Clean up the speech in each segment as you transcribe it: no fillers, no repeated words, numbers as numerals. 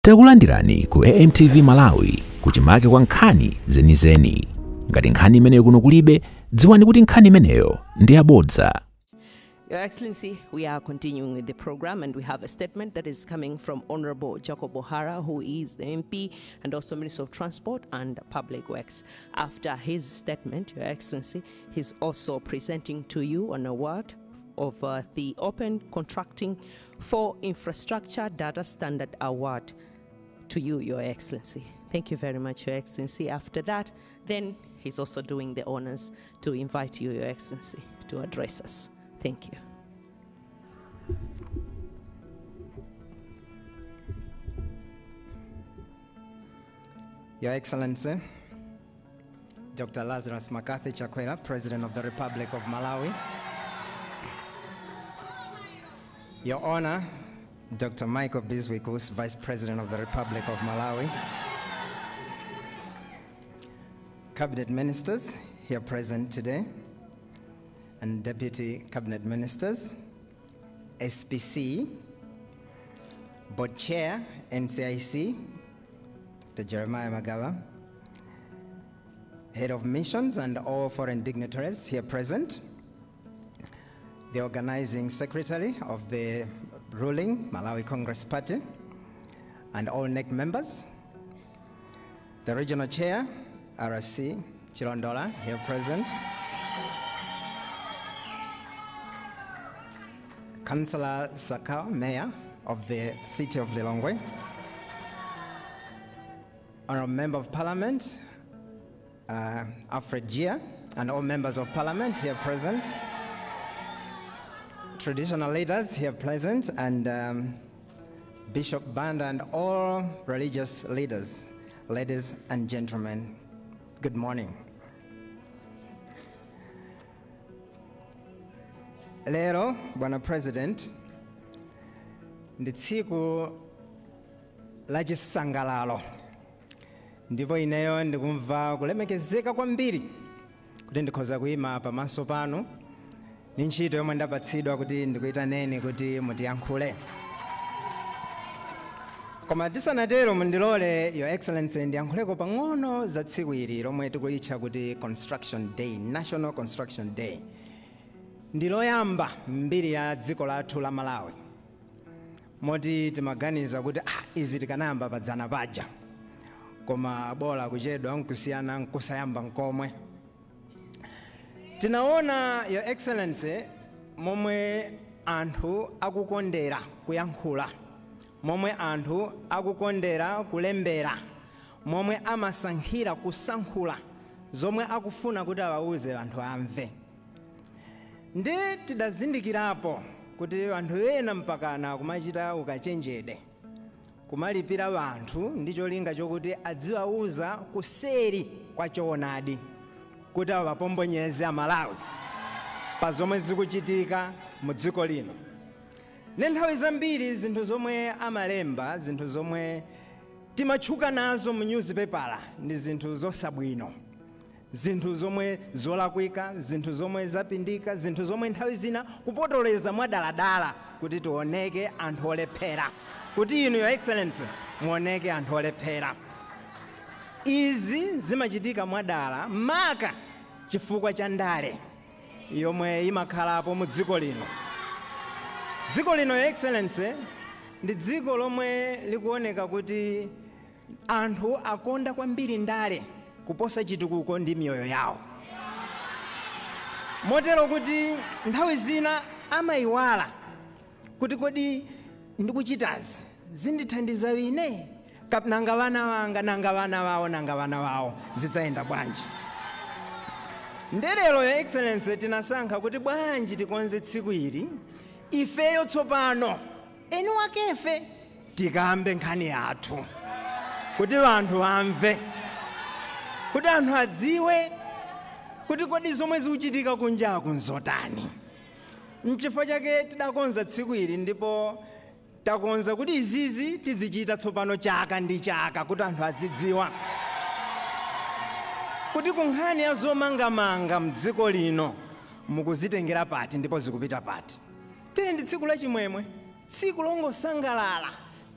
Takulandirani ku AMTV Malawi kuchimake kwa nkhani zenizeni. Ngati nkhani imeneyo kuno kulibe, dziwani kuti nkhani imeneyo ndi yabodza. Your Excellency, we are continuing with the program and we have a statement that is coming from Honorable Jacob Hara, who is the MP and also Minister of Transport and Public Works. After his statement, Your Excellency, he's also presenting to you an award of the Open Contracting for Infrastructure Data Standard Award to you, Your Excellency. Thank you very much, Your Excellency. After that, then he's also doing the honors to invite you, Your Excellency, to address us. Thank you. Your Excellency, Dr. Lazarus McCarthy Chakwera, President of the Republic of Malawi. Your Honor, Dr. Michael Bizwick Usi, Vice President of the Republic of Malawi. Cabinet Ministers here present today, and Deputy Cabinet Ministers, SPC, Board Chair, NCIC, Dr. Jeremiah Magawa, Head of Missions and all foreign dignitaries here present, the Organizing Secretary of the ruling Malawi Congress Party, and all NEC members, the Regional Chair, RC Chilondola, here present, Councillor Sakao, Mayor of the City of Lilongwe, Honorable Member of Parliament, Alfred Gia, and all members of Parliament here present, traditional leaders here present, and Bishop Banda and all religious leaders, ladies and gentlemen, good morning. Lero, Bwana President, ndi tsiku la chisangalalo, ndipo ineyo ndikumva kulemekezeka kwambiri kuti ndikhoza kuyima pamaso panu ndi ntchito yomwe ndapatsidwa kuti ndikuyitaneni kuti mutiyankhule. Koma tisanatero, mundilole, Your Excellency, ndiyankhuleko pang'ono za tsiku ili lomwe tikulitcha kuti Construction Day, National Construction Day. Ndi loyamba mbiri ya dziko lathu la Malawi, moti timaganiza kuti izi tikanayamba padzana paja, koma bola kuchedwa nkusiyana nkusayamba nkomwe. Tinaona, Your Excellency, momwe anthu akukondera kuyankhula, momwe anthu akukondera kulembera, momwe amasankhira kusankhula zomwe akufuna kuti awauze anthu amve. Ndi tidazindikirapo kuti anthu ena mpakana kumachita ukachenjede, kumalipira anthu ndi cholinga chokuti adziwauza kuseri kwa choonadi, kuti awapombonyeze Amalawi pa zomwe zikuchitika mu dziko lino. Ne nthawi zambiri zinthu zomwe amalemba, zinthu zomwe timatchuka nazo mu newspaper ndi zinthu zosabwino, zinthu zomwe zolakwika, zinthu zomwe zapindika, zinthu zomwe nthawi zina kupotoleza mwadaladala kuti tioneke anthu olephera, kuti inu, Your Excellency, muoneke anthu olephera. Izi zimachitika mwadala maka chifukwa cha ndale yomwe imakhalapo mu dziko lino. Dziko lino, Your Excellency, ndi dziko lomwe likuoneka kuti anthu akonda kwambiri ndale kuposa chitukuko ndi miyoyo yawo, motero kuti nthawi zina amayiwala kuti kodi ndikuchitazi zindithandiza ine, nanga vana vanga, nanga vana vawo, nanga vana vawo zidzayenda bwanji? Nderero, Your Excellency, tinasankha kuti bwanji tikonze tsiku ili ifeyo tsopano eni wakefe tikambe nkhani yathu, kuti anthu amve, kuti anthu adziwe kuti kodi zomwe zikuchitika kunjaku nzotani. Nchifukwa chake tidakonza tsiku ili, ndipo takonza kuti izizi tizichita tsopano chaka ndi chaka, kuti anthu azidziwa kuti kunkhani ya zomangamanga mdziko lino mukuzitengera pati ndipo zikupita pati. Tili ndi tsiku lachimwemwe, tsiku longosangalala,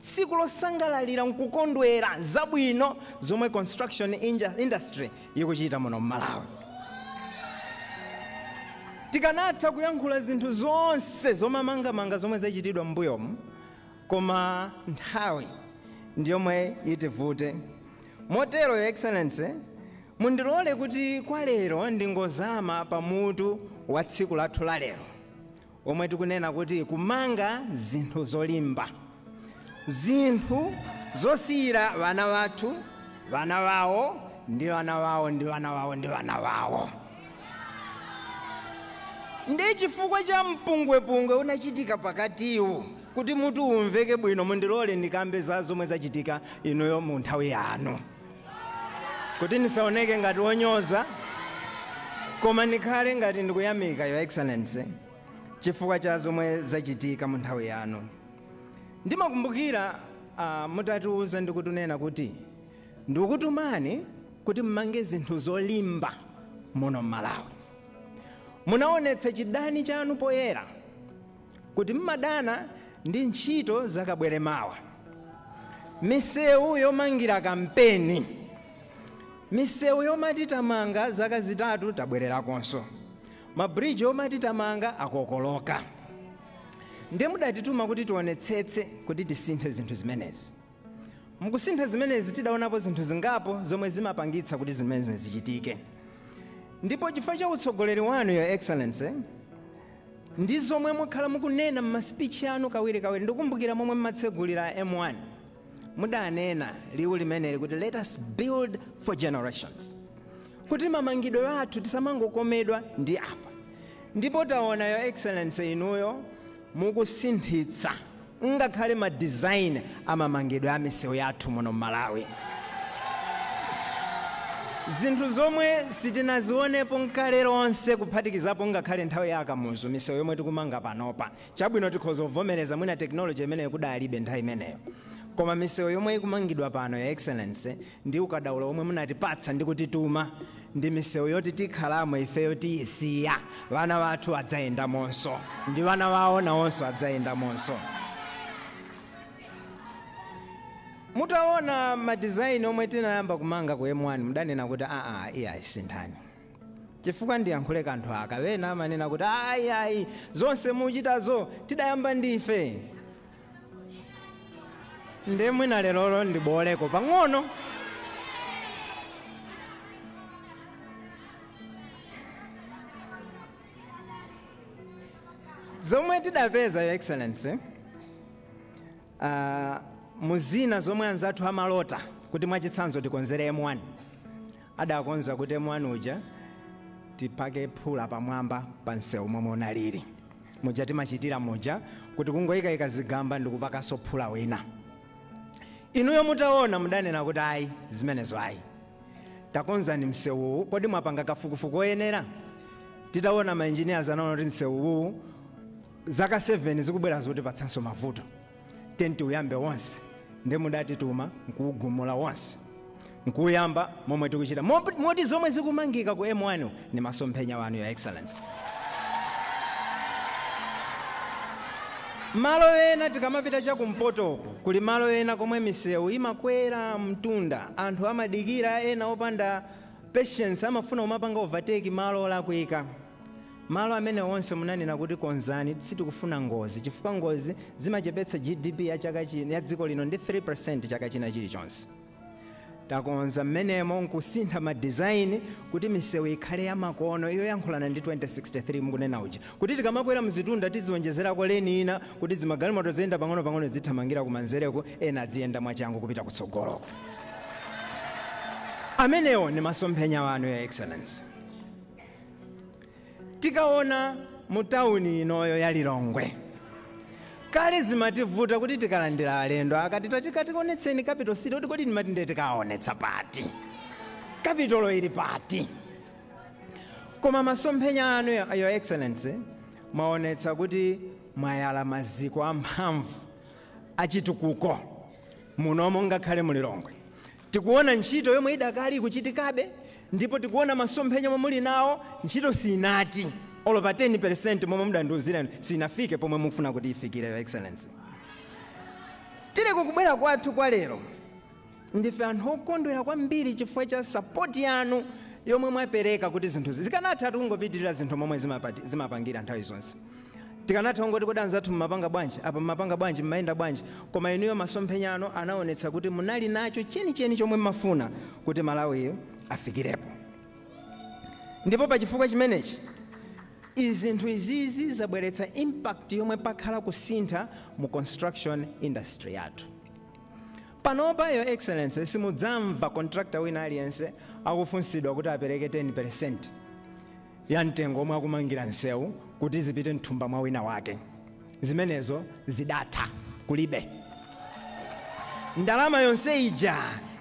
Tsiku losangalalira nkukondwera zabwino zomwe construction industry ikuchita muno m'Malawi. Tikanatha kuyankhula zinthu zonse zomamangamanga zomwe zachitidwa m'mbuyomu, koma nthawi ndiyomwe itivute. Motero, Your Excellency, mundilole kuti kwa lero ndingozama pamutu wa tsiku lathu la lero, omwe tikunena kuti kumanga zinthu zolimba, zinthu zosiyira vana vathu, vana vawo ndi vana vawo ndi vana vawo ndi vana vawo. Ndi chifukwa cha mpungwepungwe unachitika pakatiwu, kuti mutu umveke bwino, mundilole ndikambe za zomwe zachitika inuyo mu nthawi yanu, kuti ndisaoneke ngati wonyoza, koma ndikhale ngati ndikuyamika, Your Excellency, chifukwa cha zomwe zachitika mu nthawi yanu. Ndimakumbukira mutatiuza ndikutunena kuti ndikutumani kuti mmange zinthu zolimba muno m'Malawi. Munaonetsa chidani chanu poyera kuti mmadana ndi ntchito zakabwere mawa, misewu yomangira kampeni, misewu yomati tamanga zaka zitatu tabwererakonso, mabridge omati tamanga akokoloka. Ndiye mudatituma kuti tionetsetse kuti tisinthe zinthu zimenezi. Mukusintha zimenezi tidaonapo zinthu zingapo zomwe zimapangitsa kuti zimenezi zichitike. Ndipo chifukwa cha utsogoleri wanu, Your Excellency, ndi zomwe mukhala mukunena m'maspeech anu kawirikawiri. Ndikumbukira momwe mmatsegulira M1 mudanena liwu limeneli kuti let us build for generations, kuti mamangidwe athu tisamangokomedwa ndi apa. Ndipo taona, Your Excellency, inuyo mukusinthitsa ngakhale ma design amamangidwe a misewu yathu muno m'Malawi, zinthu zomwe sitinazionepo nkale lonse, kuphatikizapo ngakhale nthawi ya Akamuzu. Misewu yomwe tikumanga panopa, chabwino, tikhoza kuvomereza mwina technology imeneyo kudalibe nthawi imeneyo, koma misewu yomwe ikumangidwa pano, Your Excellency, ndi ukadaulo omwe munatipatsa ndi kutituma, ndi misewu yoti tikhalamo ifeyo, tiyisiya vana vathu adzayendamonso ndi vana vawo nawonso adzayendamonso. Mutaona madesign omwe tinayamba kumanga ku M1, mudanena kuti aa, iya, isinthani. Chifukwa ndiyankhule kanthu aka, wena amanena kuti ayi, ayi, zonse muchitazo tidayamba ndife. Ndiye mwina lerolo ndiboleko pang'ono. Zomwe tidapeza, Your Excellency, muzina zomwe anzathu amalota kuti mwachitsanzo tikonzere M1, adakonza kuti M1 uja tipake phula pamwamba pa msewu momwe unalili muja timachitira muja, kuti kungoyikayika zigamba ndikupakaso phula wina. Inuyo mutaona mudanena kuti ayi, zimenezo ayi, takonzani msewuwu. Kodi mwapanga kafukufuku oyenera? Titaona ma engineers anaona kuti msewuwu zaka 7 zikubwera zotipatsanso mavuto, tenti uyambe wonse. Ndi mudatituma nkuugumula wonse nkuyamba momwe tikuchita, moti zomwe zikumangika ku M1 ni masomphenya wanu, Your Excellency. Malo ena tikamapita chakumpotoku, kuli malo ena komwe misewu imakwera mtunda, anthu amadikira, ena opanda patience amafuna umapanga overtake malo olakwika. Malo amene onse munanena kuti konzani, sitikufuna ngozi, chifukwa ngozi zimachepetsa GDP ya chaka chino ya dziko lino ndi 3% chaka china chilichonse. Takonza mmenemo nkusintha madesign kuti misewu ikhale yamakono yoyankhulana ndi 2063 mukunena uja, kuti tikamakwera mzitunda tizionjezerako lane ina, kuti zimagalimoto ziyenda pang'ono-pang'ono zithamangira kumanzereko, ena aziyenda mwachangu kupita kutsogoloko. Amenewo ni masomphenya wanu, Your Excellency. Tikaona mu tawuni inoyo ya Lilongwe, kale zimativuta kuti tikalandira alendo akati tatikatikuonetseni capital city, kuti kodi ndimati ndiye tikaonetsa pati, capital ili pati? Koma masomphenya anu, Your Excellency, mwaonetsa kuti mwayala maziko amphamvu achitukuko munomo ngakhale mulilongwe. Tikuona ntchito yomwe idakali ikuchitikabe, ndipo tikuona masomphenya omwe muli nawo. Ntchito sinati olo pa 10% momwe mudandiuzira, sinafike pomwe mukufuna kuti ifikire, Your Excellency. Tili kukubwera kwathu kwa lero, ndife anthu okondwera kwambiri chifukwa cha support yanu yomwe mwapereka kuti zinthu zikanatha tikungopitirira zinthu momwe zimapangira nthawi zonse. Tikanatha kungoti kodi anzathu mmapanga bwanji apa, mmapanga bwanji, mmayenda bwanji, koma inuyo masomphenya anu anaonetsa kuti munali nacho chenicheni chomwe mmafuna kuti Malawiyo afikirepo. Ndipo pachifukwa chimenechi izinthu izizi zabweretsa impact yomwe pakhala kusintha mu construction industry yathu. Panopa, Your Excellency, simudzamva contractor wina aliyense akufunsidwa kuti apereke 10% ya mtengo omwe akumangira nsewu kuti zipite mthumba mwa wina wake. Zimenezo zidatha, kulibe. Ndalama yonse ija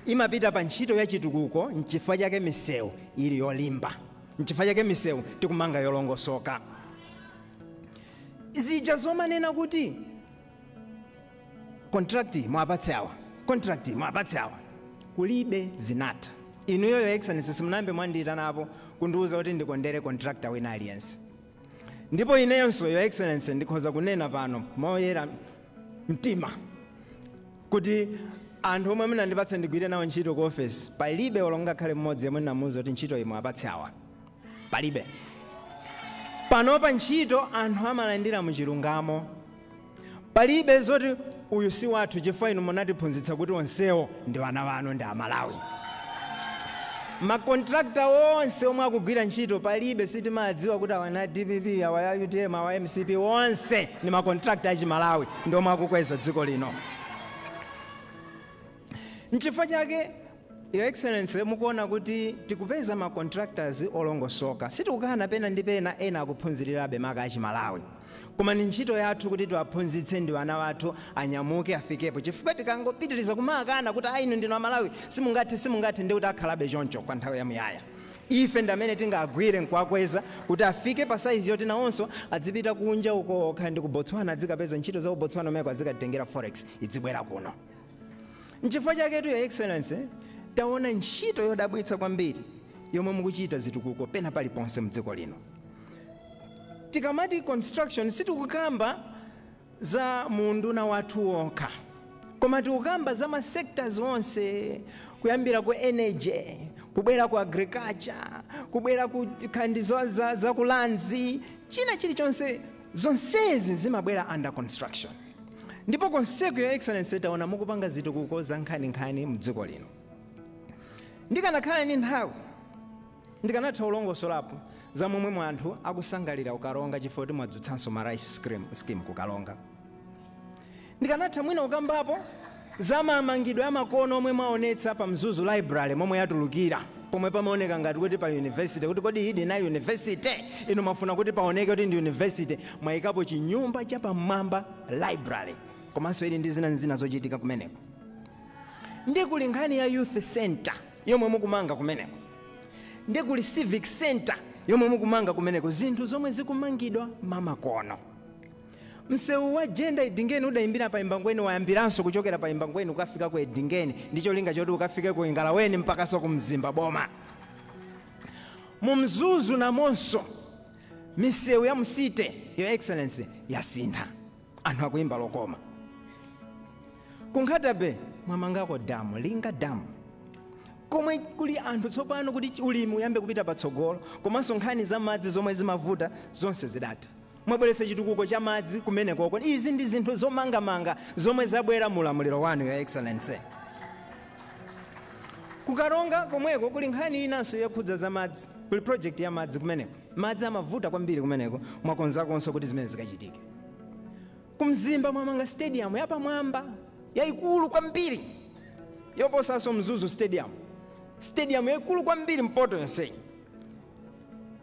imapita pa ntchito ya chitukuko. Nchifukwa chake misewu ili yolimba, nchifukwa chake misewu tikumanga yolongosoka. Zija zomanena kuti contract mwapatse awa, contract mwapatse awa, kulibe, zinatha. Inuyo, Your Excellency, simunambe mwandiyitanapo kundiwuza kuti ndikondere contractor wina aliyense. Ndipo inenso, Your Excellency, ndikhoza kunena pano moyera mtima kuti anthu omwe munandipatsa ndigwire nawo ntchito ku office, palibe olo ngakhale mmodzi yemwe ndinamuwuza kuti ntchito imwe apatse awa, palibe. Panopa ntchito anthu amalandira muchilungamo, palibe zoti uyu si wathu, chifukwa inu munatiphunzitsa kuti onsewo ndi wana wanu, ndi Amalawi. Ma contractor onse omwe akugwira ntchito, palibe, sitimadziwa kuti awa na DPP, awa ya UTM, awa MCP, onse ndi ma contractor achimalawi, ndi omwe akukweza dziko lino. Nchifukwa chake, Your Excellency, mukuona kuti tikupeza ma contractors olongosoka. Sitikukana, pena ndi pena ena akuphunzirirabe, maka achimalawi, koma ni ntchito yathu kuti tiwaphunzitse, ndi wana wathu, anyamuke afikepo, chifukwa tikangopitiriza kumakana kuti ayi, inu ndinu Amalawi, simungathe, simungathe, ndi kuti akhalabe choncho kwa nthawi yamuyaya. Ife ndi amene tingagwire nkuwakweza kuti afike pa saizi yoti nawonso adzipita kunja uko okha ndi ku Botswana, adzikapeza ntchito za ku Botswana umeko, adzikatengera forex idzibwera kuno. Nchifukwa chaketu, Your Excellency, taona ntchito yodabwitsa kwambiri yomwe mukuchita, zitukuko pena paliponse mdziko lino. Tikamati construction, sitikukamba za munduna wathu wokha, koma tikukamba za ma sectors onse, kuyambira ku energy, kubwera ku agriculture, kubwera ku khandizo za ku lands, china chilichonse, zonsezi zimabwera under construction. Ndipo konseko, Your Excellency, taona mukupanga zitukuko za nkhaninkhani mdziko lino. Ndikanakhala ndi nthawi, ndikanatha ulongosolapo za momwe anthu akusangalira kuKaronga chifukwa kuti mwadzutsanso ma rice scheme kuKaronga. Ndikanatha mwina kukambapo za mamangidwe amakono omwe mwaonetsa pa Mzuzu Library, momwe yatulukira, pomwe pamaoneka ngati kuti pa university, kuti kodi iyi inali university? Inu mwafuna kuti paoneke kuti ndi university, mwayikapo chinyumba chapamwamba, library, komanso ili ndi zina zina zochitika kumeneko. Ndi kuli nkhani ya youth center yomwe mukumanga kumeneko, ndi kuli civic center yomwe mukumanga kumeneko, zinthu zomwe zikumangidwa mamakono. Msewu wa Jenda Edingeni udayimbira pa Embangweni, wayambiranso kuchokera pa Embangweni ukafika ku Edingeni, ndi cholinga choti ukafike ku Ingalaweni mpakanso ku Mzimba boma. Mu Mzuzu namonso misewu ya msite, Your Excellency, yasintha, anthu akuyimba lokoma. Ku Nkhata Bay mwamangako damu, Linga Damu, komwe kuli anthu tsopano kuti ulimi uyambe kupita patsogolo, komanso nkhani za madzi zomwe zimavuta zonse zidatha, mwabweretsa chitukuko cha madzi kumenekoko. Izi ndi zinthu zomangamanga zomwe zabwera mu ulamuliro wanu, Your Excellency. KuKaronga komweko kuli nkhani inanso yokhudza za madzi, kuli project ya madzi kumeneko, madzi amavuta kwambiri kumeneko, mwakonzakonso kuti zimene zikachitike. KuMzimba mwamanga stadium yapamwamba, yayikulu kwambiri, yoposanso Mzuzu Stadium, stadium yayikulu kwambiri mpoto yonseyi.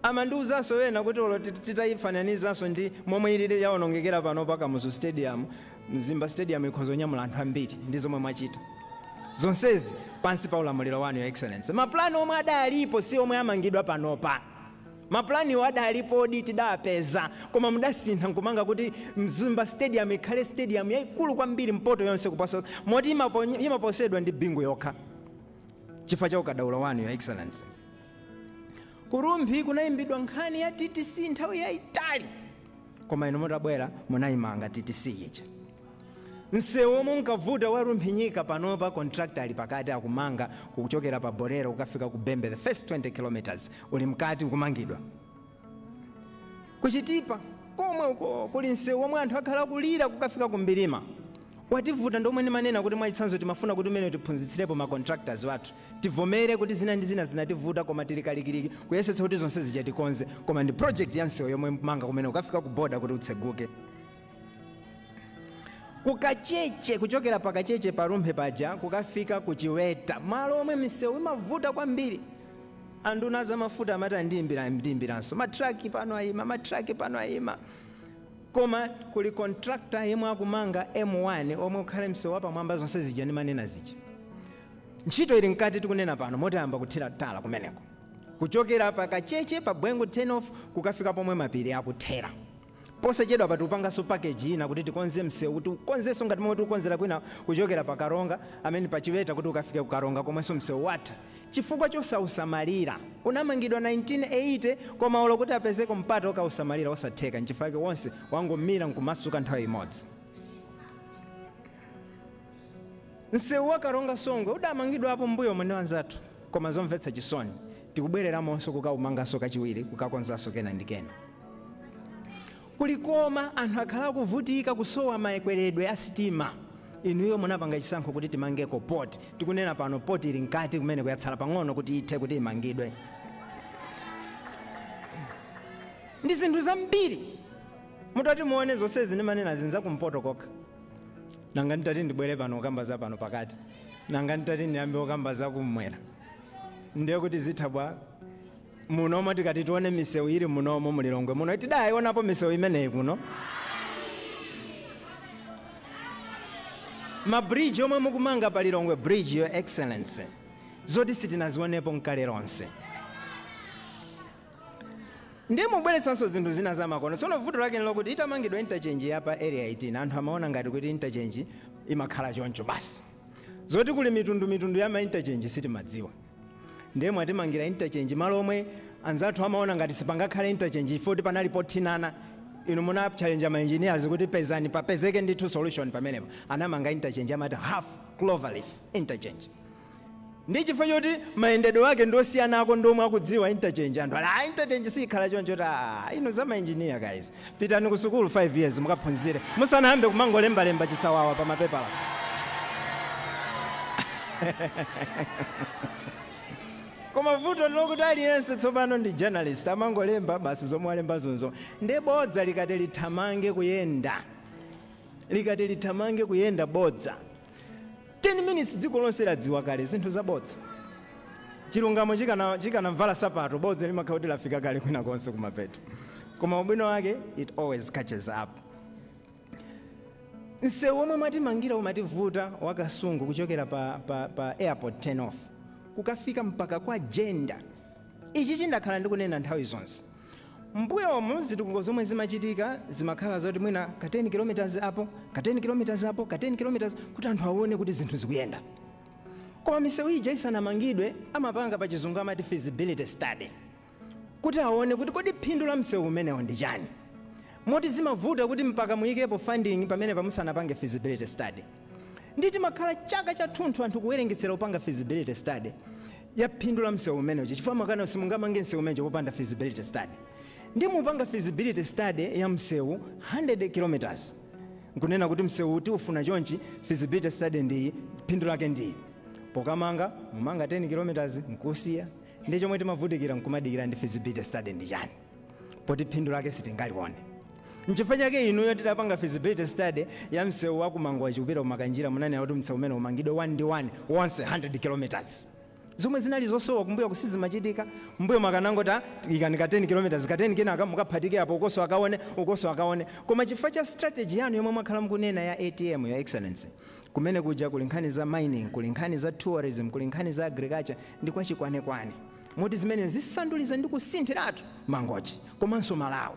Amandiwuzanso wena kuti olo titayifananizanso ndi momwe ilili yawonongekera pano pa Kamuzu Stadium, Mzimba Stadium ikhoza kunyamula anthu ambiri. Ndi zomwe mwachita zonsezi pansi pa ulamuliro wanu, Your Excellency. Mapulani omwe adalipo si omwe amangidwa panopa. Mapulaniwo adalipodi, tidapeza, koma mudasintha nkumanga kuti Mzimba Stadium ikhale stadium yayikulu kwambiri mpoto yonse kuposa moti imaposedwa ndi Bingu yokha, chifukwa cha ukadaulo wanu, Your Excellency. KuRumphi kunayimbidwa nkhani ya TTC nthawi yayitali, koma inu mutabwera munayimanga TTC ija. Msewu omwe unkavuta wa Rumphi-Nyika panopa contractor ali pakati akumanga kuchokera pa Borero kukafika ku Bembe, the first 20 kilometers uli mkati ukumangidwa. Kuchitipa komwe uko kuli msewu omwe anthu akhala kulira kukafika ku Mbilima. Wativuta ndomwe ndimanena kuti mwachitsanzo timafuna kuti umene tiphunzitsirepo ma contractors wathu, tivomere kuti zina ndi zina zinativuta koma tili kalikiliki kuyesetsa kuti zonse zichatikonze, koma ndi project ya msewu yomwe manga kumene ukafika ku border kuti utseguke. Kukacheche, kuchokera pakacheche pa Rumphi paja kukafika ku Chiweta, malo omwe misewu imavuta kwambiri. Anduna za mafuta amati andiyimbiranso matraki pano ayima, matraki pano ayima, koma kuli contractor yemwe akumanga M1 omwe ukhale msewu wapamwamba zonse zija ndimanena zija. Ntchito ili mkati tikunena pano motayamba kuthira tala kumeneko kuchokera pakacheche pa Bwengu turn off kukafika pomwe mapiri akuthera. Posachedwa pa tiupanganso package ina kuti tikonze msewu, kuti ukonzenso ngati momwe tikukonzera kwina kuchokera pa Karonga amene pa Chiweta kuti ukafike ku Karonga komwenso msewu watha chifukwa chosausamalira. Unamangidwa 1980 koma ulo kuti apezeko mpata okausamalira osatheka, nchifukwa wonse wangomira nkumasuka nthawi imodzi. Msewu wa Karonga Songwe udamangidwa apo mbuyo mwene wanzathu, koma zomvetsa chisoni tikubwereramonso kukaumanganso kachiwiri kukakonzanso kena ndi kena. Kulikoma anthu akhala kuvutika kusowa maekweredwe a sitima. Inuyo munapanga chisankho kuti timangeko port, tikunena pano port ili mkati kumene kuyatsala pang'ono kuti ithe kuti imangidwe. Ndi zinthu zambiri mutati muone zonse zimanena zinza kumpoto kokha. Nanga nditati ndibwere pano kukamba za pano pakati, nanga nditati ndiyambe kukamba za kummwera, ndiye kuti zitha bwa munomo. Tikati tione misewu ili munomo mulilongwe muno, tidayionapo misewu imeneyi kuno. Mabridge omwe mukumanga pa Lilongwe Bridge, Your Excellency, zoti sitinazionepo nkale lonse. Ndiye mubweretsanso zinthu zina zamakono. Tsono vuto lake nlokuti itamangidwa interchange ya pa Area 18, anthu amaona ngati kuti interchange imakhala choncho basi. Zoti kuli mitundumitundu ya ma interchange sitimadziwa. Ndiye mwatimangira interchange malo omwe anzathu amaona ngati sipangakhale interchange ifoti panali pothinana. Inu muna challenge ma engineers kuti pezani papezeke ndithu solution pamenepo. Anamanga interchange amati half cloverleaf interchange. Ndi chifukwa choti mayendedwe ake ndosiyanako ndomwe akudziwa interchange. Anthu ali ah, interchange sikhala choncho. Ta inu za ma engineer guys, pitani ku sukulu 5 years mukaphunzire musanayambe kumangolembalemba chisawawa pa mapepala. Koma vuto lokuti aliyense tsopano ndi journalist, amangolemba basi zomwe alemba zonzo. Ndi bodza likati lithamange kuyenda, likati lithamange kuyenda bodza, 10 minutes dziko lonse ladziwa kale zinthu zabodza. Chilungamo chikanamvala sapato, bodza limakhala kuti lafika kale kwina konse kumapeto. Koma ubwino wake it always catches up. Msewu omwe mwatimangira umativuta wakasungu kuchokera pa airport turn off kukafika mpaka kwa Jenda. Ichi chindakhala ndikunena nthawi zonse. Mbuyomu zitukuko zomwe zimachitika zimakhala zoti mwina ka 10 kilometers apo, ka 10 kilometers apo, ka 10 kilometers, kuti anthu aone kuti zinthu zikuyenda. Koma misewu ija isanamangidwe amapanga pa chizungu amati feasibility study, kuti aone kuti kodi phindu la msewu umenewo ndi chani. Moti zimavuta kuti mpaka muyikepo funding pamene pamusanapange feasibility study. Ndi timakhala chaka chathunthu anthu kuwerengetsera kupanga feasibility study ya phindu la msewu umenewo, chifukwa makana simungamange msewu umenewo popanda feasibility study. Ndi mupanga feasibility study ya msewu 100 kilometers, nkunena kuti msewu tiufuna chonchi, feasibility study ndi phindu lake ndi pokamanga mumanga 10 kilometers nkusiya. Ndi chomwe timavutikira nkumadikira ndi feasibility study ndi chani, poti phindu lake sitingalione. Nchifukwa chake inuyo tidapanga feasibility study ya msewu wa kumangochi kupita kumakanjira, munanena kuti msewu umene umangidwe 1 ndi 1 wonse 100 kilometers, zomwe zinali zosowa kumbuyo kusizimachitika. Mbuyo makanangoti ikani ka 10 kilometers ka 10 kenaka mukaphatike apo, ukoso akaone, ukoso akaone. Koma chifukwa cha strategy yanu yomwe mwakhala mukunena ya ATM, Your Excellency, kumene kuja kuli nkhani za mining, kuli nkhani za tourism, kuli nkhani za agriculture ndi kwachikwanekwane, moti zimene zisanduliza ndi kusinthiratu Mangochi komanso Malawi.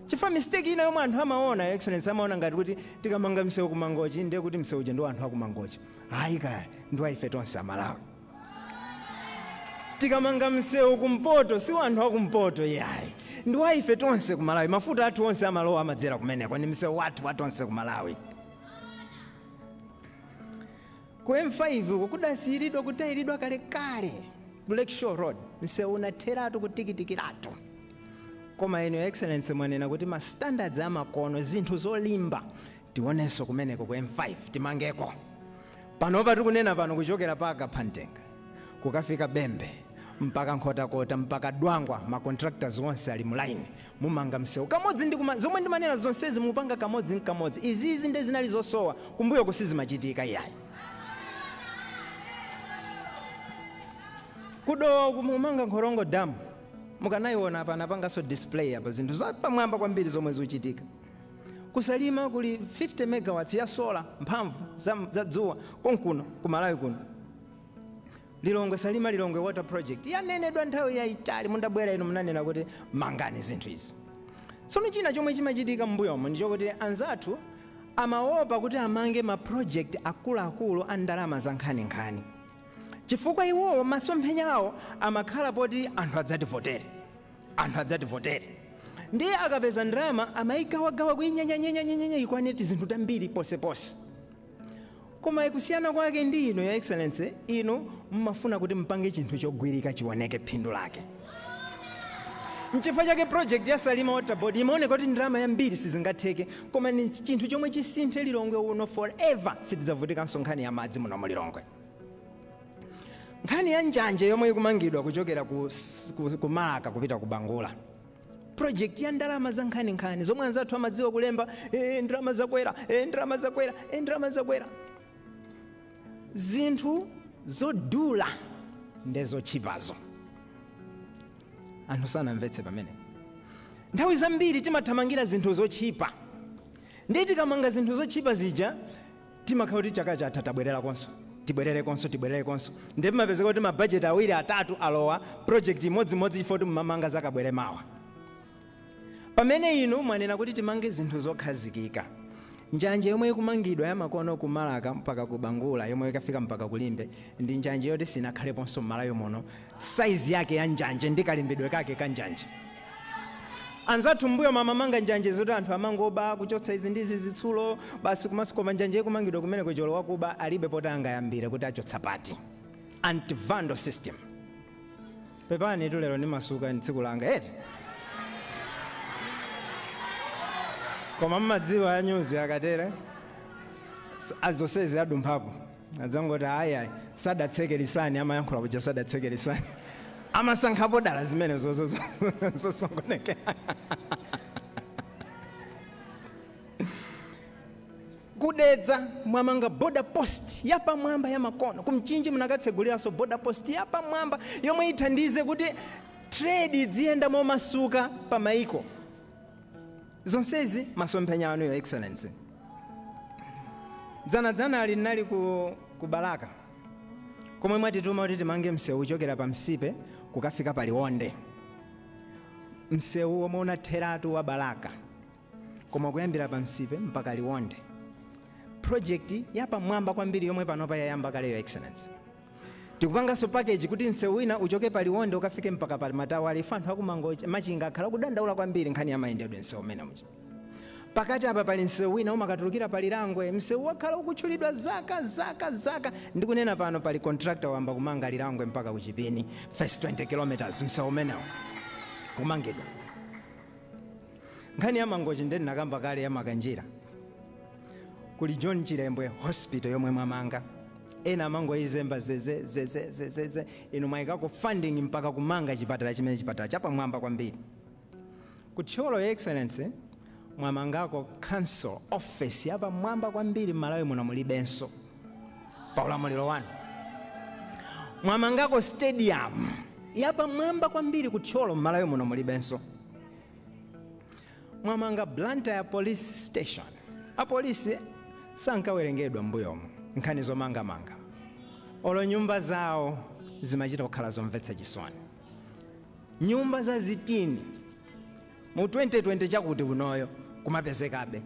Chifukwa mistake ina yomwe anthu amaona, Your Excellency, amaona ngati kuti tikamanga msewu ku Mangochi ndiye kuti msewu uja ndi anthu aku Mangochi. Hayi kaya, ndi ife tonse Amalawi. Tikamanga msewu kumpoto si anthu akumpoto yayi, ndi wa ife tonse ku Malawi. Mafuta athu onse amalowa amadzera kumeneko, ndi msewu wathu wa tonse ku Malawi. Ku M5 uko kudasiyiridwa kutayiridwa kalekale ku Lakeshore Road, msewu unatheratu kutikitikiratu. Koma inu, Your Excellency, mwanena kuti ma standards amakono, zinthu zolimba, tionenso kumeneko ku M5 timangeko. Panopa tikunena pano, kuchokera paka Phantenga kukafika Bembe mpaka Nkhotakota mpaka Dwangwa, ma contractors onse ali mu line, mumanga msewu kamodzi ndi zomwe ndimanena zonsezi mupanga kamodzi nkamodzi. Izizi ndi zinali zosowa kumbuyo kusizimachitika iyayi. Kudowa kumumanga Nkhorongo Dam, mukanayiona apa anapanganso display apa zinthu zapamwamba kwambiri zomwe zikuchitika. Kusalima kuli 50 megawatts ya solar, mphamvu za dzuwa konkuno kumalawi kuno. Lilongwe Salima Lilongwe Water Project yanenedwa nthawi yayitali, mundabwera inu munanena kuti mangani zinthu izi. Tsono china chomwe chimachitika m'mbuyomo ndi chokuti anzathu amaopa kuti amange ma project akuluakulu a ndalama za nkhaninkhani, chifukwa iwowo masomphenya awo amakhala poti anthu adzativotere, anthu adzativotere. Ndiye akapeza ndalama amayigawagawa kuinyenyanyenyanyenyenya ikwane tizinthu tambiri posepose. Koma kusiyana kwake ndi inu, Your Excellency, inu mmafuna kuti mpange chinthu chogwirika chioneke phindu lake. Nchifukwa chake project ya Salima Water Board imaoneka kuti ndalama yambiri sizingatheke, koma ni chinthu chomwe chisinthe Lilongwe uno forever, sitidzavutikanso nkhani ya madzi muno mu Lilongwe. Nkhani ya njanje yomwe ikumangidwa kuchokera ku Malaka kupita ku Bangula, project ya ndalama za nkhaninkhani zomwe anzathu amadziwa kulemba, ndalama zakwera, ndalama zakwera, ndalama zakwera. Zinthu zodula ndezotchipazo, anthu sanamvetse pamene. Nthawi zambiri timathamangira zinthu zotchipa, ndiye tikamanga zinthu zotchipa zija timakhala kuti chaka chatha tabwereranso, tibwererekonso, tibwererekonso, ndiye pamapezeka kuti mabajeti awiri atatu alowa project imodzimodzi chifukwa kuti mumamanga zakabwere mawa. Pamene inu mwanena kuti timange zinthu zokhazikika, njanje yomwe ikumangidwa yamakono ku Malaka mpaka ku Bangula yomwe ikafika mpaka kulimbe ndi njanje yoti sinakhaleponso m'Malawi muno, saizi yake ya njanje ndi kalimbidwe kake ka njanje. Anzathu mbuyo mamamanga njanje zoti anthu amangoba kuchotsa izi ndizi zitsulo basi kumaso, koma njanje ikumangidwa kumene kucholo wakuba alibe poti angayambire kuti achotsa pati. Anti-vandal system. Pepani tu lero ndimasuka ndi tsiku langa eti, koma mmadziwa ya nyuzi akatere azonsezi adumphapo adzangoti ayi ayi sadatseke lisani, amayankhula kuja sadatseke lisani, amasankhapo dala zimene zosongonekera. Kudedza mwamanga border post yapamwamba ya makono, kumchinji munakatseguliranso border post yapamwamba yomwe ithandize kuti trade iziyenda momasuka pa maiko. Zonsezi masomphenya anu, Your Excellency. Dzanadzana ali nali ku Balaka komwe mwatituma kuti timange msewu kuchokera pa Msipe kukafika pa Liwonde, msewu womwe unatheratu wa Balaka koma kuyambira pa Msipe mpaka Liwonde, project yapamwamba kwambiri yomwe panopa yayamba kale, Your Excellency. Tikupanganso package kuti msewu wina uchoke pa Liwonde ukafike mpaka pa Matawale. Ife anthu akumango Machinga akhala kudandaula kwambiri nkhani ya mayendedwe msewu umene muja. Pakati apa pali msewu wina umakatulukira pa Lilangwe, msewu wakhala ukutchulidwa zaka zaka zaka. Ndikunena pano pali contractor wamba kumanga Lilangwe mpaka ku Chipini, first 20 kilometers msewu umenewo kumangidwa. Nkhani ya Mangochi ndeni nakamba kale ya Makanjira, kuli John Chilembwe Hospital yomwe mwamanga, ena amangoyizemba zeze zeze zeze, inu mwayikako funding mpaka kumanga chipatala chimene chipatala chapamwamba kwambiri. Ku Thyolo, Your Excellency, mwamangako council office yapamwamba kwambiri, m'Malawi muno mulibenso pa ulamuliro wanu. Mwamangako stadium yapamwamba kwambiri ku Thyolo, m'Malawi muno mulibenso. Mwamanga Blantyre Police Station, apolisi sankawerengedwa m'mbuyomo nkhani zomangamanga, olo nyumba zawo zimachita kukhala zomvetsa chisoni, nyumba za zitini mu 2020 chakuti kunoyo kumapezekabe.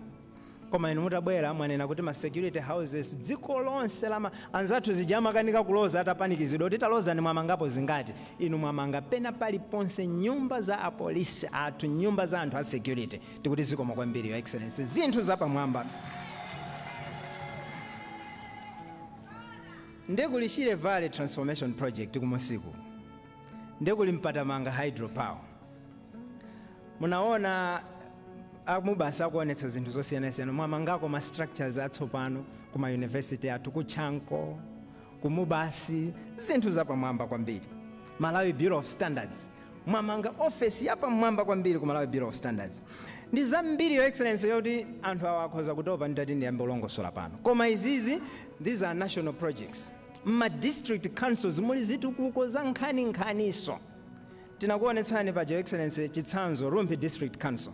Koma inu mutabwera mwanena kuti ma security houses dziko lonse lama anzathu zija amakanika kuloza atapanikizidwa kuti talozani mwamangapo zingati, inu mwamanga pena paliponse nyumba za apolisi athu, nyumba za anthu a security. Tikuti zikomo kwambiri, Your Excellency, zinthu zapamwamba. Ndekuli Shire Valley Transformation Project kumusiku, ndekuli Mpatamanga Hydropower. Munaona amubasa akuonetsa zinthu zosiyanasiyana, mwamangako ma structures atsopano kuma university athu, ku Chanco, kumubasi, zinthu zapamwamba kwambiri. Malawi Bureau of Standards, mwamanga office yapamwamba kwambiri ku Malawi Bureau of Standards. Ndi zambiri, Your Excellency, yoti anthu awa akhoza kutopa nditati ndiyambe ulongosola pano, koma izizi, these are national projects. Ma district councils muli zitukuko za nkhaninkhaniso. Tinakuonetsani paja, Your Excellency, chitsanzo Rumphi District Council.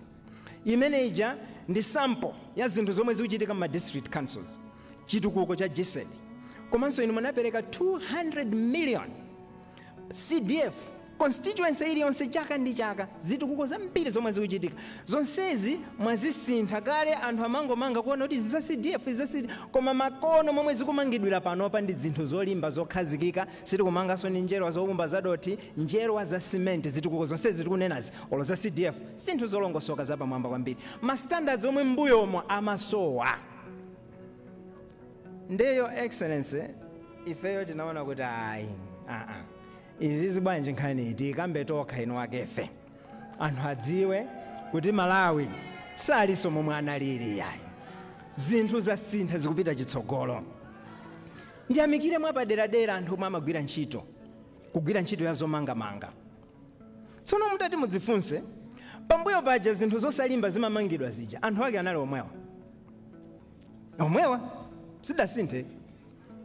Imene ija ndi sample ya zinthu zomwe zikuchitika ma district councils, chitukuko cha GESD. Komanso inu munapereka 200 million CDF constituency iliyonse chaka ndi chaka, zitukuko zambiri zomwe zikuchitika. Zonsezi mwazisintha. Kale anthu amangomanga kuona kuti za CDF, za CDF, koma makono momwe zikumangidwira panopa ndi zinthu zolimba zokhazikika. Sitikumanganso ndi njerwa zowumba zadoti, njerwa za simenti. Zitukuko zonsezi tikunenazi, olo za CDF, zinthu zolongosoka zapamwamba kwambiri, ma standards omwe mbuyomo amasowa. Ndeyo Excellency, ifeyo tinaona kuti ayi, aa, izizi bwanji nkhani tikambe tokha inu akefe, anthu adziwe kuti Malawi salinso momwe analili yayi, zinthu zasintha, zikupita chitsogolo. Ndiyamikire mwapaderadera anthu omwe amagwira ntchito, kugwira ntchito ya zomangamanga. Tsono mutati mudzifunse, pambuyo paja zinthu zosalimba zimamangidwa zija, anthu ake anali omwewa omwewa, sidasinthe.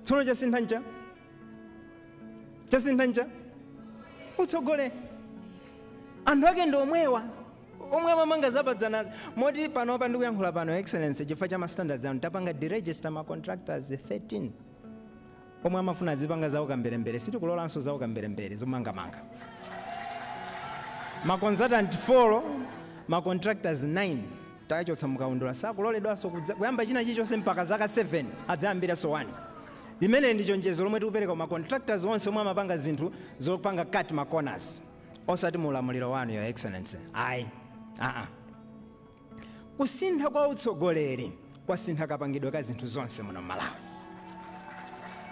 Tsono chasintha ncha? Chasintha ncha? Utsogole. Anthu ake ndi omwewa omwe amamanga zapadzanazi, moti panopa ndikuyankhula pano, Excellency, chifukwa cha ma standards anu tapanga deregister ma contractors 13 omwe amafuna azipanga zawo kamberembere. Sitikulolanso zawo kamberembere zomangamanga. Ma consultant 4, ma contractors 9 tachotsa mukaundula, sakuloledwanso kuyamba china chilichonse mpaka zaka 7, adzayambiranso 1. Limene ndi chonjezo lomwe tikupereka ma contractors onse omwe amapanga zinthu zopanga cut ma corners, osati muulamuliro wanu, Your Excellency, ayi, aa. Kusintha kwa utsogoleri kwasintha kapangidwe ka zinthu zonse muno Malawi.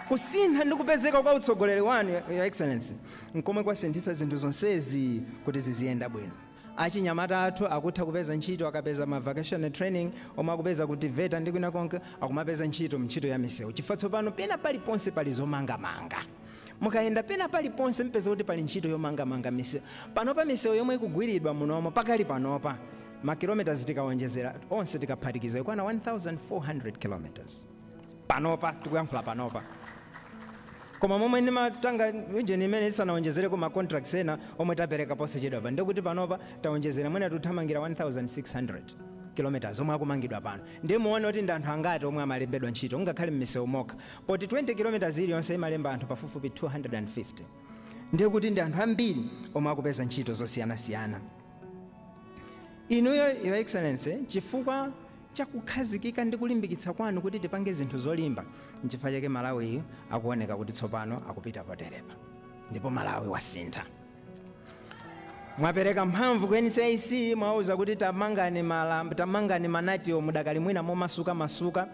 Kusintha ndi kupezeka kwa utsogoleri wanu, Your Excellency, nkomwe kwasinthitsa zinthu zonsezi kuti ziziyenda bwino. Achinyamata athu akutha kupeza ntchito akapeza ma vocational training omwe akupeza kuti VETA ndi kwina konke, akumapeza ntchito mntchito ya misewu, chifukwa tsopano pena paliponse pali zomangamanga. Mukayenda pena paliponse mpeza kuti pali ntchito yomangamanga misewu. Panopa misewu yomwe ikugwiridwa munomo pakali panopa, ma kilometers tikawonjezera onse, tikaphatikiza, ikwana 1400 kilometers panopa tikuyankhula panopa. Koma momwe ndimatanga ujeni imene isanawonjezereko ma contracts ena omwe tapereka posachedwa pa, ndikuti panopa tawonjezera, mwina tuthamangira 1600 kilometers omwe akumangidwa pano. Ndiye muone kuti ndi anthu angati omwe amalembedwa ntchito ngakhale m'misewu mokha, poti 20 kilometers iliyonse imalemba anthu pafupifupi 250. Ndiye kuti ndi anthu ambiri omwe akupeza ntchito zosiyanasiyana. Inuyo, Your Excellency, chifukwa chakukhazikika ndi kulimbikitsa kwanu kuti tipange zinthu zolimba, nchifukwa chake Malawi akuoneka kuti tsopano akupita poterepa, ndipo Malawi wasintha. Mwapereka mphamvu ku NCIC, mwauza kuti tamangani malamba, tamangani manatiwo mudakali mwina momasuka masuka,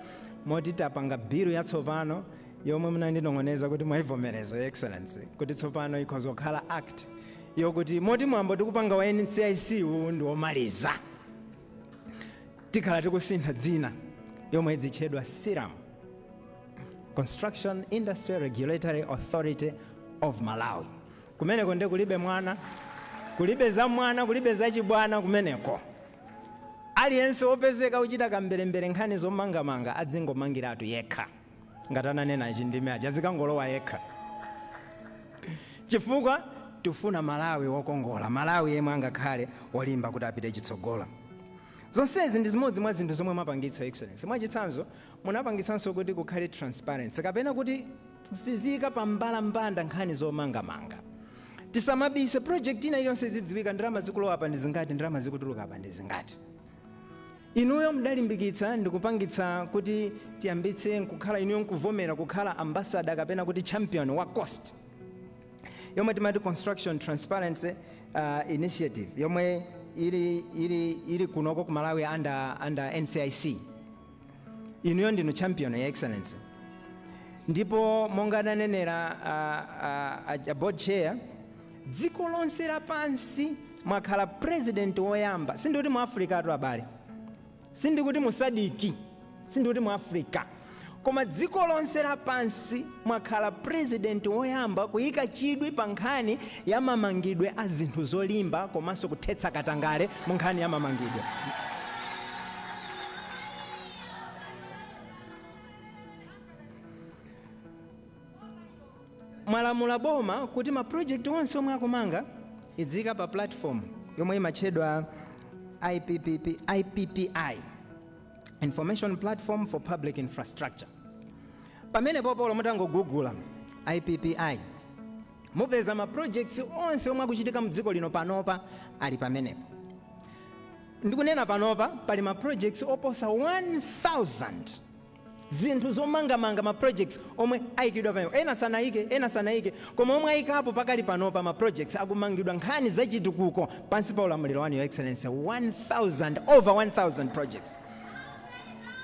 moti tapanga bill yatsopano yomwe munandinong'oneza kuti mwayivomereza, Your Excellency, kuti tsopano ikhoza kukhala act yokuti moti mwambo tikupanga wa NCIC uwu ndi womaliza, tikhala tikusintha dzina yomwe idzitchedwa CIRAM, Construction Industry Regulatory Authority of Malawi. Kumeneko nde kulibe mwana, kulibe za mwana, kulibe za chibwana. Kumeneko aliyense wopezeka uchita kamberembere nkhani zomangamanga adzingomangiratu yekha, ngati ananena chindime aja, azikangolowa yekha, chifukwa tifuna Malawi wokongola, Malawi yemwe angakhale wolimba kuti apite chitsogolo. Zonsezi ndi zimodzi mwa zinthu zomwe mwapangitsa, Excellency. Mwachitsanzo, munapangitsanso kuti kukhale transparency, kapena kuti ziziyika pambalambanda nkhani zomangamanga. Tisamabise, project ina iliyonse izidziwika, ndalama zikulowa apa ndi zingati, ndalama zikutuluka apa ndi zingati. Inuyo mudalimbikitsa ndikupangitsa kuti tiyambitse nkukhala, inuyo nkuvomera kukhala ambassador kapena kuti champion wa COST, yomwe timati Construction Transparency Initiative, yomwe ili kunoko ku Malawi under NCIC. Inuyo ndinu champion ya, Excellency. Ndipo monga adanenera a board chair, dziko lonse lapansi mwakhala president woyamba, sindikuti mu Africa atu abale, sindikuti mu SADC, sindikuti mu Africa, koma dziko lonse lapansi mwakhala president woyamba kuyika chidwi pa nkhani ya mamangidwe a zinthu zolimba komanso kuthetsa katangale mu nkhani ya mamangidwe. Mwalamula boma kuti ma project onse omwe akumanga idzika pa platform yomwe imatchedwa IPPI, Information Platform for Public Infrastructure. Pamene popolo mutangogugula IPPI mupeza ma projects onse omwe akuchitika mdziko lino panopa ali pamenepo. Ndikunena panopa pali ma projects oposa 1000 zinthu zomangamanga, ma projects omwe ayikidwa pamenepo. Ena sanayike, ena sanayike, koma omwe ayikapo pakali panopa ma projects akumangidwa nkhani zachitukuko pansi pa ulamuliro wanu, Your Excellency, 1000, over 1000 projects.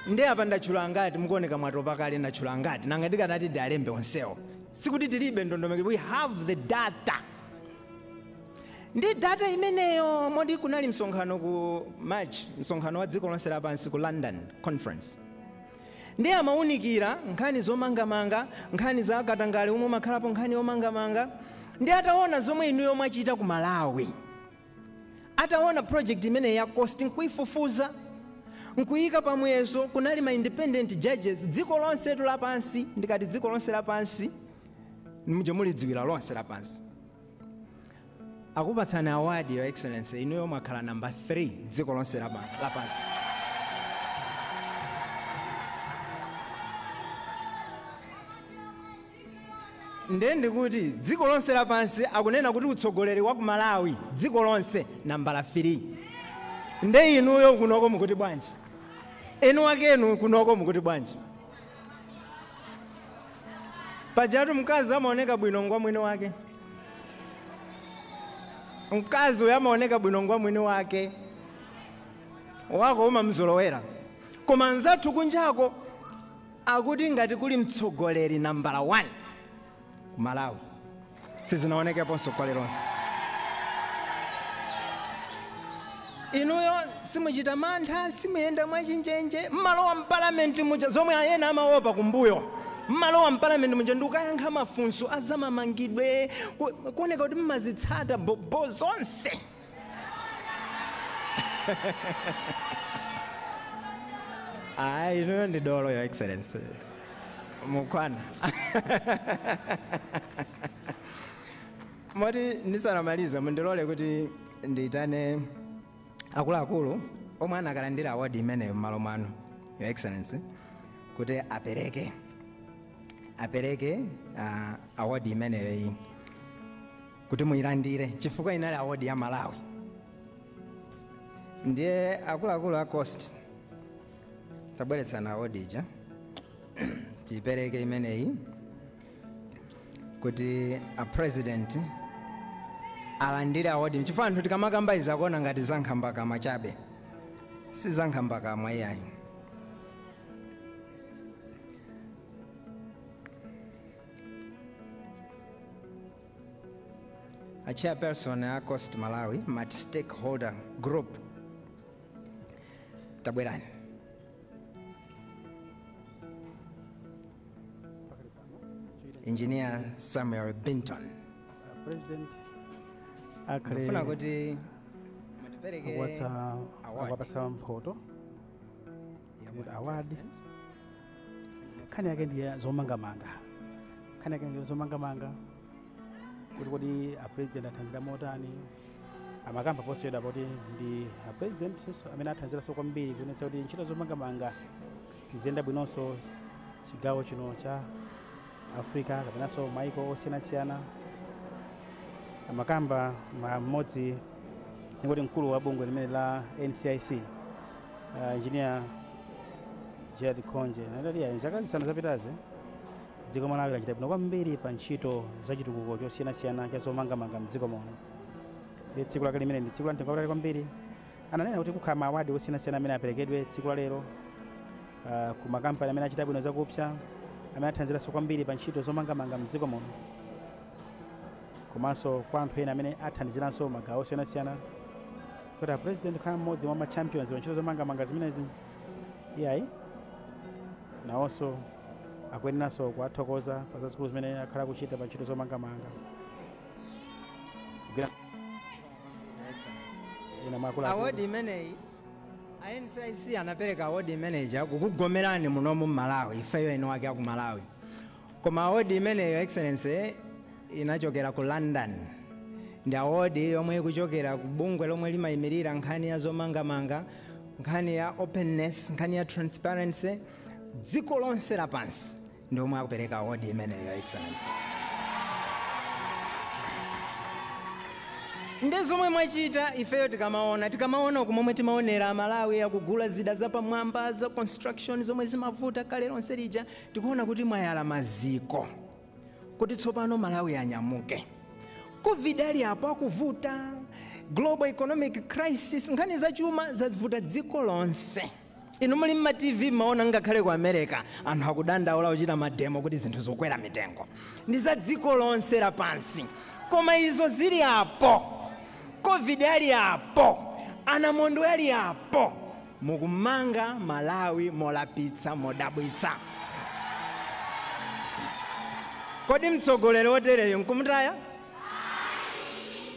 Ndi apa ndatchula ngati mukuoneka mwatopa kale, ndatchula ngati nanga ndikanati ndialembe onsewo. Sikuti tilibe ndondomeko, we have the data. Ndi data imeneyo moti kunali msonkhano ku March, msonkhano wa dziko lonse lapansi ku London Conference. Ndi amawunikira nkhani zomangamanga, nkhani za katangale omwe umakhalapo nkhani yomangamanga. Ndi ataona zomwe inuyo mwachita ku Malawi, ataona project imeneyi ya COST nkuifufuza nkuyika pamwezo, kunali ma independent judges dziko lonse lapansi. Ndikati dziko lonse lapansi, muje mulidziwira lonse lapansi. Akupatsani award, Your Excellency, inuyo mwakhala number 3 dziko lonse lapansi. Ndiye ndikuti dziko lonse lapansi akunena kuti utsogoleri wa ku Malawi dziko lonse nambala 3. Nde inuyo kunoko mukuti bwanji? Enu akenu kunoko mukuti bwanji? Pajatu mkazi amaoneka bwino ngwa mwini wake. Mkazi uyo amaoneka bwino ngwa mwini wake. Wako umamzolowera. Koma anzathu kunjako akuti ngati kuli mtsogoleri nambala 1 ku Malawi, sizinaonekeponso kwale lonse. Inuyo simuchita mantha, simuyenda mwachinjenje, mmalowa mpalamenti muja zomwe ayena amaopa kumbuyo. Mmalowa mpalamenti muja ndikukayankha mafunso azamamangidwe, kuoneka kuti mmazitsata bobo zonse. Ayi, inuyo ndi dolo, Your Excellency. Mukwana. Moti ndisanamalize mundilole kuti ndiyitane akuluakulu omwe anakalandira award imeneyo m'malo mwanu, Your Excellency, kuti apereke award imeneyo iyi kuti muyilandire, chifukwa inali award ya Malawi. Ndiye akuluakulu a COST tabweretsana award ija tiyipereke imeneyi kuti a president alandire award, chifukwa anthu tikamakamba izi akuona ngati zankhambakamwa chabe. Si zankhambakamwa iyayi. A chairperson a COST Malawi multi stakeholder group, tabwerani. Engineer Samuel Binton. President akhale Ndifuna kuti mutiperekere award. Akuwapatsa mphoto Ya kuti bwana award. President. Nkhani yake ndiye zomangamanga, nkhani yake ndiye zomangamanga kuti kodi a president athanzira motani. Amakamba posewera poti ndi a president senso amene athanziranso kwambiri kuonetsa kuti ntchito zomangamanga tiziyenda bwinonso chigawo chino cha Africa kapenanso maiko osiyanasiyana. Amakamba mmodzi ndikuti mkulu wa bungwe limene la NCIC, Engineer Gerard Khonje, anati zaka 5 zapitazi dziko Malawi lachita bwino kwambiri pa ntchito za chitukuko chosiyanasiyana cha zomangamanga mdziko muno. Ndi tsiku lake limene ndi tsiku la mtengo wapatali kwambiri. Ananena kuti kukhala ma award osiyanasiyana amene aperekedwe tsiku la lero, ku makampani amene achita bwino zakupsa. amene athandiziranso kwambiri pa ntchito zomangamanga mdziko muno, komanso kwa anthu ena amene athandiziranso magawo osiyanasiyana, kuti a president kukhala mmodzi mwa ma champions pa ntchito zomangamanga zimenezi, iyayi, nawonso akuyeneranso kuwathokoza pa zazikulu zimene akhala kuchita pa ntchito zomangamanga. Kugwira ena mwa akuluakulu. Award imeneyi, a NCIC anapereka award imeneyi kukugomerani munomu mMalawi, ifeyo eno ake aku Malawi. Koma award imeneyo, Excellency, inachokera ku London. Ndi award yomwe ikuchokera ku bungwe lomwe limayimirira nkhani ya zomangamanga, nkhani ya openness, nkhani ya transparency dziko lonse lapansi, ndi omwe akupereka award imeneyo, Excellency. Ndi zomwe mwachita, ifeyo tikamaona kumomwe timaonera Amalawi akugula zida zapamwamba za construction zomwe zimavuta kale lonse lija, tikuona kuti mwayala maziko kuti tsopano Malawi anyamuke. COVID ali apo akuvuta, global economic crisis, nkhani zachuma zavuta dziko lonse. Inu muli mma TV maona ngakhale ku America anthu akudandaula, kuchita mademo kuti zinthu zikukwera mitengo. Ndi za dziko lonse lapansi. Koma izo zili apo, COVID ali apo, anamondo ali apo, mukumanga Malawi molapitsa, modabwitsa. Kodi mtsogoleri wotereyo nkumutaya?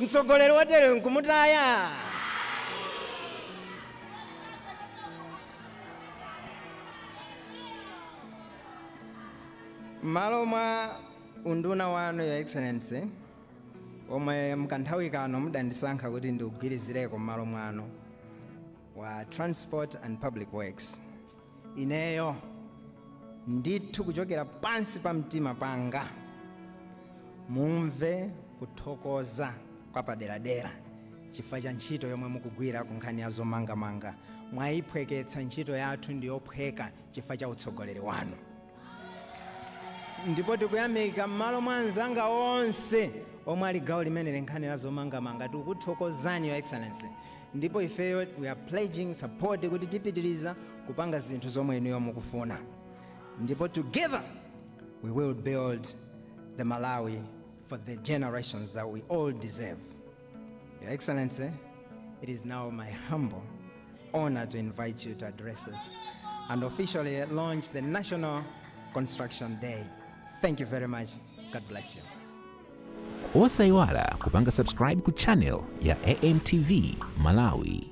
Mtsogoleri wotereyo nkumutaya? M'malo mwa unduna wanu, Your Excellency, omwe mkanthawi kano mudandisankha kuti ndiugwirizireko m'malo mwanu wa Transport and Public Works, ineyo ndithu kuchokera pansi pa mtima panga mumve kuthokoza kwa paderadera chifukwa cha ntchito yomwe mukugwira ku nkhani ya zomangamanga. Mwayiphweketsa ntchito yathu, ndi yophweka chifukwa cha utsogoleri wanu. Ndipo tikuyamika m'malo mwa anzanga onse omwe ali gawo limene nkhani la zomangamanga. Tikukuthokozani, Your Excellency, ndipo ifeyo we are pledging support kuti tipitiriza kupanga zinthu zomwe inuyo mukufuna, ndipo together we will build the Malawi for the generations that we all deserve. Your Excellency, it is now my humble honor to invite you to address us and officially launch the National Construction Day. Thank you very much. God bless you. Osayiwala kupanga subscribe ku channel ya AMTV Malawi.